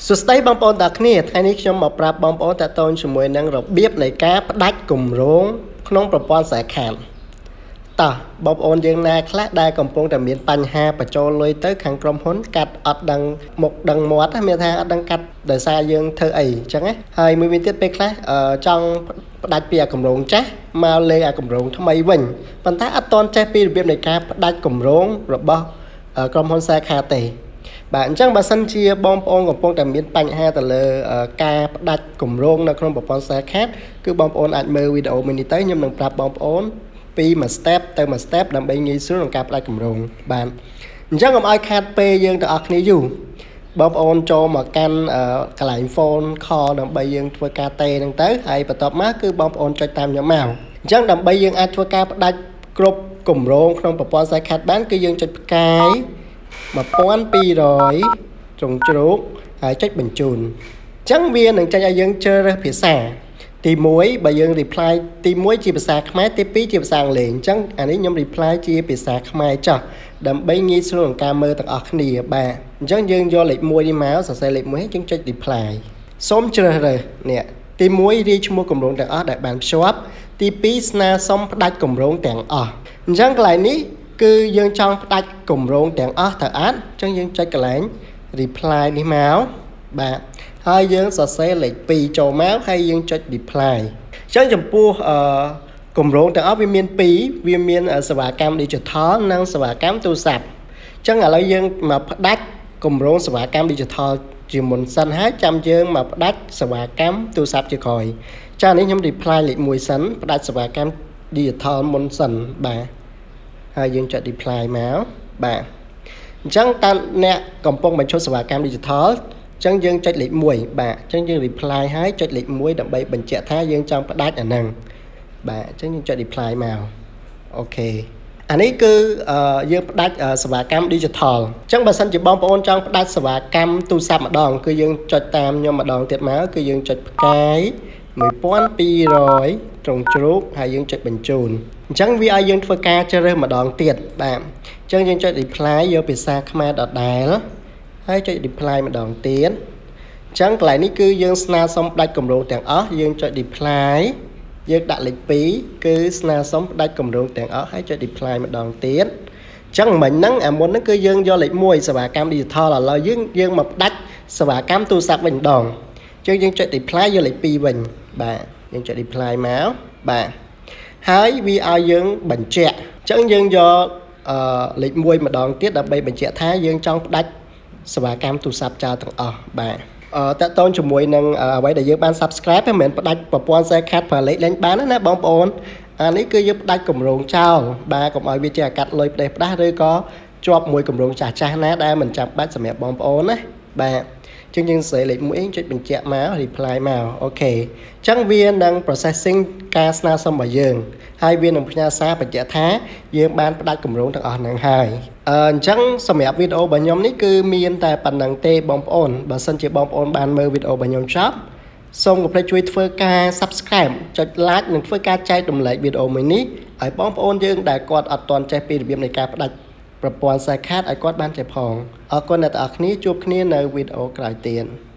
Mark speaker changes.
Speaker 1: សួស្តីបងប្អូនទាំងគ្នាថ្ងៃនេះខ្ញុំមកប្រាប់បងប្អូនតាក់ទងជាមួយនឹងរបៀបនៃការផ្ដាច់គម្រោងក្នុងប្រព័ន្ធ Cellcard តោះបងប្អូនយើងណាខ្លះដែលកំពុងតែមានបញ្ហាបញ្ចូលលុយទៅខាងក្រុមហ៊ុនកាត់អត់ដឹងមុខដឹងមាត់ណាមានថាអត់ដឹងកាត់ដោយសារយើងធ្វើអីអញ្ចឹងណាហើយមួយវិញទៀតពេលខ្លះចង់ផ្ដាច់ពីអាគម្រោងចាស់មកលេងអាគម្រោងថ្មីវិញប៉ុន្តែអត់ទាន់ចេះពីរបៀបនៃការផ្ដាច់គម្រោងរបស់ក្រុមហ៊ុន Cellcard ទេបាទអញ្ចឹងបើសិនជាបងប្អូនកំពុងតែមានបញ្ហាទៅលើការផ្ដាច់គម្រោងនៅក្នុងប្រព័ន្ធ Cellcard គឺបងប្អូនអាចមើលវីដេអូមួយនេះទៅខ្ញុំនឹងប្រាប់បងប្អូនពីមួយ step ទៅមួយ step ដើម្បីងាយស្រួលក្នុងការផ្ដាច់គម្រោងបាទអញ្ចឹងកុំឲ្យខាតពេលយើងទាំងអស់គ្នាយូរបងប្អូនចូលមកកាន់កន្លែង phone call ដើម្បីយើងធ្វើការតេហ្នឹងទៅហើយបន្ទាប់មកគឺបងប្អូនចុចតាមខ្ញុំមកអញ្ចឹងដើម្បីយើងអាចធ្វើការផ្ដាច់គ្រប់គម្រោងក្នុងប្រព័ន្ធ Cellcard បានគឺយើងចុចផ្កាយ1200ត្រង់ជ្រូកហើយចុចបញ្ជូនអញ្ចឹងវានឹងចេញឲ្យយើងជ្រើសរើសភាសាទី1បើយើង reply ទី1ជាភាសាខ្មែរទី2ជាភាសាអង់គ្លេសអញ្ចឹងអានេះខ្ញុំ reply ជាភាសាខ្មែរចោះដើម្បីងាយស្រួលក្នុងការមើលទាំងអស់គ្នាបាទអញ្ចឹងយើងយកលេខ1នេះមកសរសេរលេខ1ហើយយើងចុច reply សូមជ្រើសរើសនេះទី1រាយឈ្មោះគម្រោងទាំងអស់ដែលបានភ្ជាប់ទី2ស្នើសុំផ្ដាច់គម្រោងទាំងអស់អញ្ចឹងកន្លែងនេះគឺយើងចង់ផ្ដាច់គម្រោងទាំងអស់ទៅអត់អញ្ចឹងយើងចុចកន្លែង reply នេះមកបាទហើយយើងសរសេរលេខ2ចូលមកហើយយើងចុច reply អញ្ចឹងចំពោះអឺគម្រោងទាំងអស់វាមាន2វាមានសេវាកម្ម digital និងសេវាកម្មទូរស័ព្ទអញ្ចឹងឥឡូវយើងមកផ្ដាច់គម្រោងសេវាកម្ម digital ជាមុនសិនហើយចាំយើងមកផ្ដាច់សេវាកម្មទូរស័ព្ទជាក្រោយចានេះខ្ញុំ reply លេខ1សិនផ្ដាច់សេវាកម្ម digital មុនសិនបាទហើយយើងចុច reply មកបាទអញ្ចឹងតើអ្នកកំពុងបញ្ឈប់សេវាកម្ម digital អញ្ចឹងយើងចុចលេខ1បាទអញ្ចឹងយើង reply ហើយចុចលេខ1ដើម្បីបញ្ជាក់ថាយើងចង់ផ្ដាច់អាហ្នឹងបាទអញ្ចឹងយើងចុច reply មក OK អានេះគឺយើងផ្ដាច់សេវាកម្ម digital អញ្ចឹងបើសិនជាបងប្អូនចង់ផ្ដាច់សេវាកម្មទូរស័ព្ទម្ដងគឺយើងចុចតាមខ្ញុំម្ដងទៀតមកគឺយើងចុចផ្កាយ1200ត្រង់ជ្រូកហើយយើងចុចបញ្ជូនអញ្ចឹងវាឲ្យយើងធ្វើការជ្រើសរើសម្ដងទៀតបាទអញ្ចឹងយើងចុច reply យកភាសាខ្មែរដដែលហើយចុច reply ម្ដងទៀតអញ្ចឹងកន្លែងនេះគឺយើងស្នើសុំផ្ដាច់គម្រោងទាំងអស់យើងចុច reply យើងដាក់លេខ2គឺស្នើសុំផ្ដាច់គម្រោងទាំងអស់ហើយចុច reply ម្ដងទៀតអញ្ចឹងមិញហ្នឹងអាមុនហ្នឹងគឺយើងយកលេខ1សេវាកម្ម digital ឥឡូវយើងយើងមកផ្ដាច់សេវាកម្មទូរស័ព្ទវិញម្ដងអញ្ចឹងយើងចុច reply យកលេខ2វិញបាទយើងចុច reply មកបាទហើយវាឲ្យយើងបញ្ជាក់អញ្ចឹងយើងយកអឺលេខ1ម្ដងទៀតដើម្បីបញ្ជាក់ថាយើងចង់ផ្ដាច់សេវាកម្មទូរស័ព្ទចោលទាំងអស់បាទអឺតកតងជាមួយនឹងអ្វីដែលយើងបាន subscribe មិនមែនផ្ដាច់ប្រព័ន្ធ Cellcard ប្រើលេខលេងបានណាបងប្អូនអានេះគឺយើងផ្ដាច់គម្រោងចោលបាទកុំឲ្យវាជាអាកាត់លុយផ្ដេសផ្ដាស់ឬក៏ជាប់មួយគម្រោងចាស់ចាស់ណាដែលមិនចាំបាច់សម្រាប់បងប្អូនណាបាទជាងយើងសេលេខ1ចុចបញ្ជាក់មក reply មក OK អញ្ចឹងវានឹង processing ការស្នើសុំរបស់យើងហើយវានឹងផ្ញើសារបញ្ជាក់ថាយើងបានផ្ដាច់គម្រោងទាំងអស់ហ្នឹងហើយអញ្ចឹងសម្រាប់វីដេអូរបស់ខ្ញុំនេះគឺមានតែប៉ុណ្ណឹងទេបងប្អូនបើសិនជាបងប្អូនបានមើលវីដេអូរបស់ខ្ញុំចប់សូមកុំភ្លេចជួយធ្វើការ Subscribe ចុច Like និងធ្វើការចែករំលែកវីដេអូមួយនេះឲ្យបងប្អូនយើងដែលគាត់អត់ទាន់ចេះពីរបៀបនៃការផ្ដាច់ប្រព័ន្ធ Cellcard ឲ្យគាត់បានចេះផងអរគុណអ្នកទាំងអស់គ្នាជួបគ្នានៅវីដេអូក្រោយទៀត។